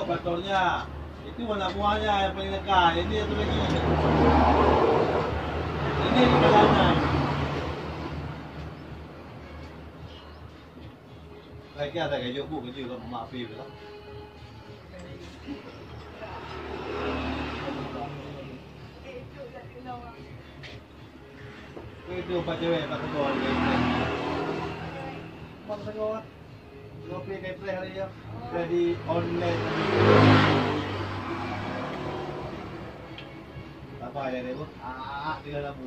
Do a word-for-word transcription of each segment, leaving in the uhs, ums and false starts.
Motornya, itu warna buahnya yang paling lengkap. Ini satu lagi. Ini kepalanya. Lagi ada kayu bu, kayu lah, mak api lah. Itu empat cewek, empat tegur. Empat tegur. Ngopi kayak teh hari ya. Jadi online. Apa ya, Dek, Bu? Ah, tiga labu.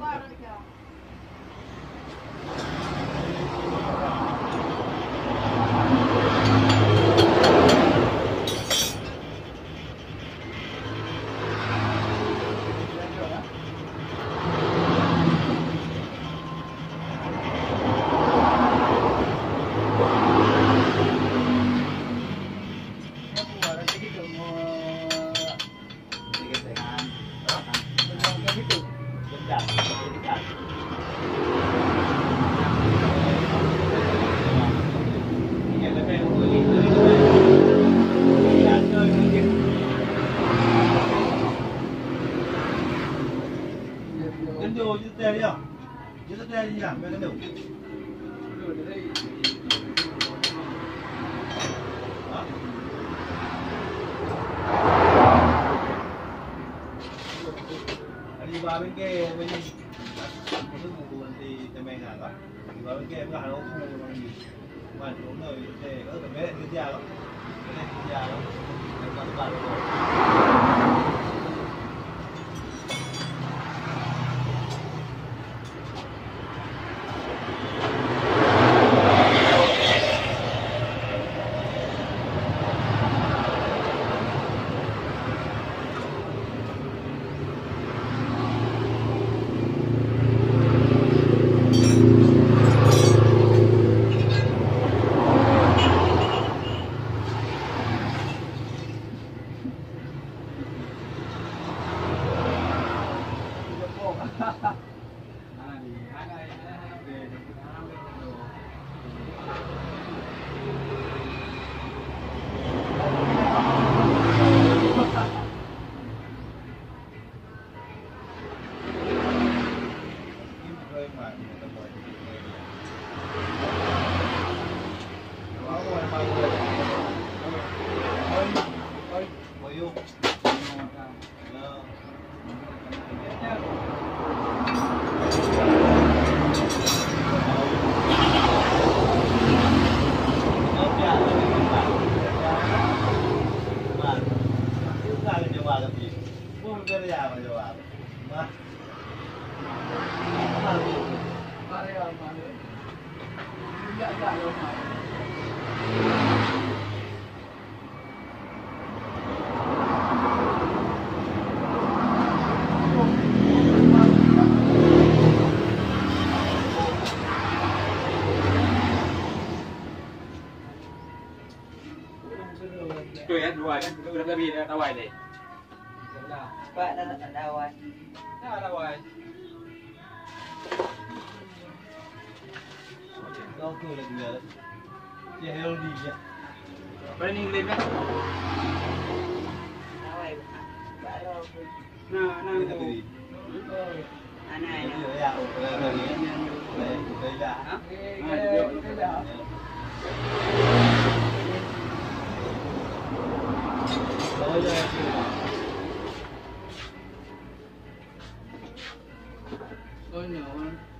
Betul ya, dua kan? Udah lebih dah tawai deh. Pak dah tak ada awai. Dah ada awai. Kau tu lagi dah. Dia healthy ya. Apa ni boleh dah? Awai. Baru aku. Nah, nah. Dia tak beri. Nah, nah, nah. Dia ya, oh, dia beri. Dia ya. Ha? Nah, dia. Oh, ya, ya. Oh, no.